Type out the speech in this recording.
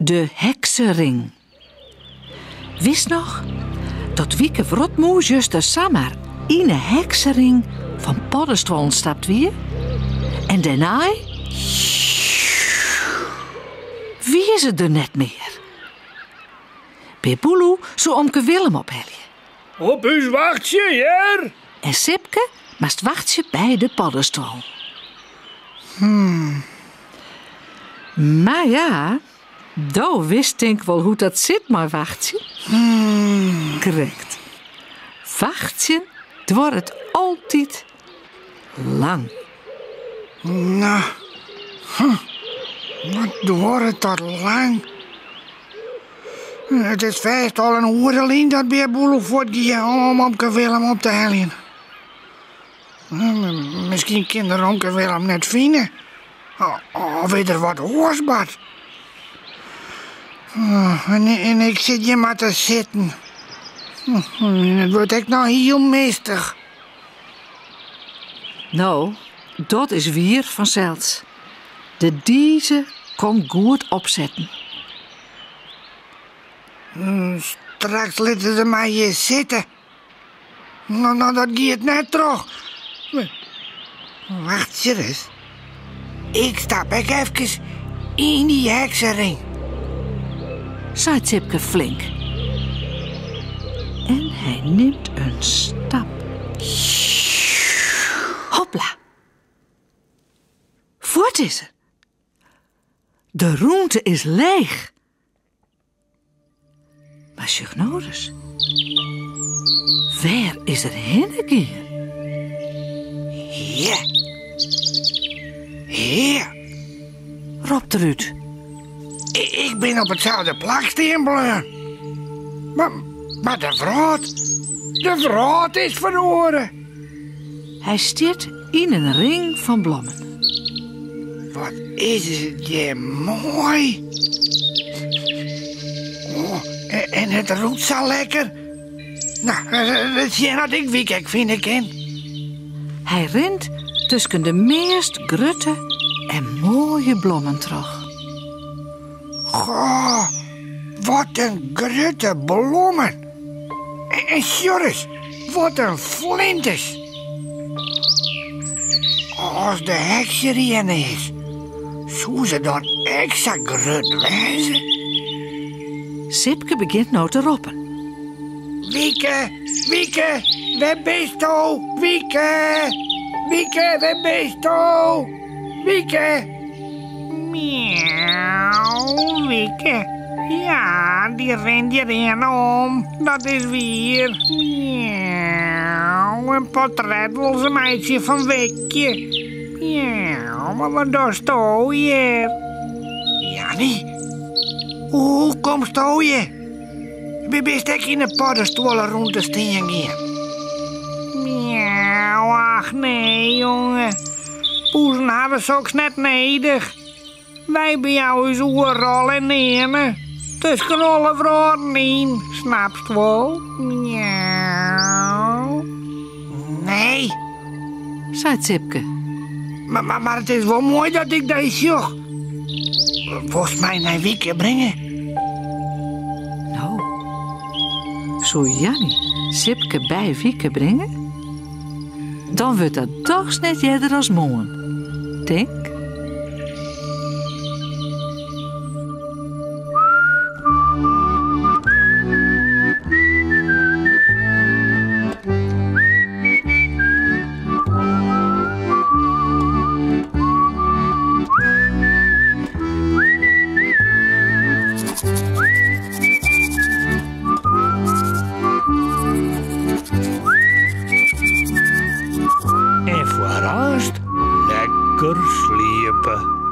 De heksering. Witst noch dat Wieke Wrotmûs juster samar yn 'e heksering fan poddestuollen stapt wie? En dêrnei wie se der net mear. Bear Boeloe soe omke Willem ophelje. Op ús wachtsje, hear! En Sipke moast wachtsje by de poddestoel. Mar ja, do witst tink wol hoe't dat sit mei wachtsjen? Krekt. Wachtsjen duorret altyd lang. No, wat duorret dat lang. It is fêst al in oere lyn dat Bear Boeloe fuortgie om omke Willem op te heljen. Miskien kin er omke Willem net fine. Of is der wat oars bard. En ik sit hjir mar te sitten. En it wurdt ek noch hiel mistich. No, dat is wier fansels. De dize komt goed opsetten. Straks litte se my hjir sitte. No, no, dat giet net troch. Wachtsje ris. Ik stap ek efkes yn dy heksering. Seit Sipke flink. En hy nimt in stap. Hopla! Fuort is er. De rûnte is leech. Mar sjoch no ris. Wêr is er hinne gien? Hjir. Hjir. Ropt er út. Ik bin op itselde plak stean bleaun. Mar, mar de wrâld, de wrâld is feroare. Hy stiet yn in ring fan blommen. Wat is it hjir moai. Oh, en it rûkt sa lekker. No, ris sjen oft ik Wieke ek fine kin. Hy rint tusken de meast grutte en moaie blommen troch. Goh, wat in grutte blommen. En sjoch ris, wat in flinters. As de heks hjirhinne is, soe se dan ek sa grut wêze? Sipke begjint no te roppen. Wieke, Wieke, wêr bisto? Wieke, Wieke, wêr bisto? Wieke. Miauw, Wieke. Ja, dy rint hjirhinne om. Dat is wier. Miauw, in portret wol se meitsje fan Wikje. Miauw, mar wat dochsto hjir? Janny, hoe komsto hjir? Bist ek yn 'e poddestuollerûnte stean gien? Miauw, ach nee, jonge. Poezen hawwe soks net nedich. Wy bejouwe ús oeral en nearne. Tusken alle wrâlden yn, snapst wol? Miauw. Nee, seit Sipke. Mar, mar, mar it is wol moai dat ik dy sjoch. Wolst my nei Wieke bringe? No, soe Janny Sipke by Wieke bringe? Dan wurdt dat dochs net earder as moarn, tink. En foar aanst lekker sliepe.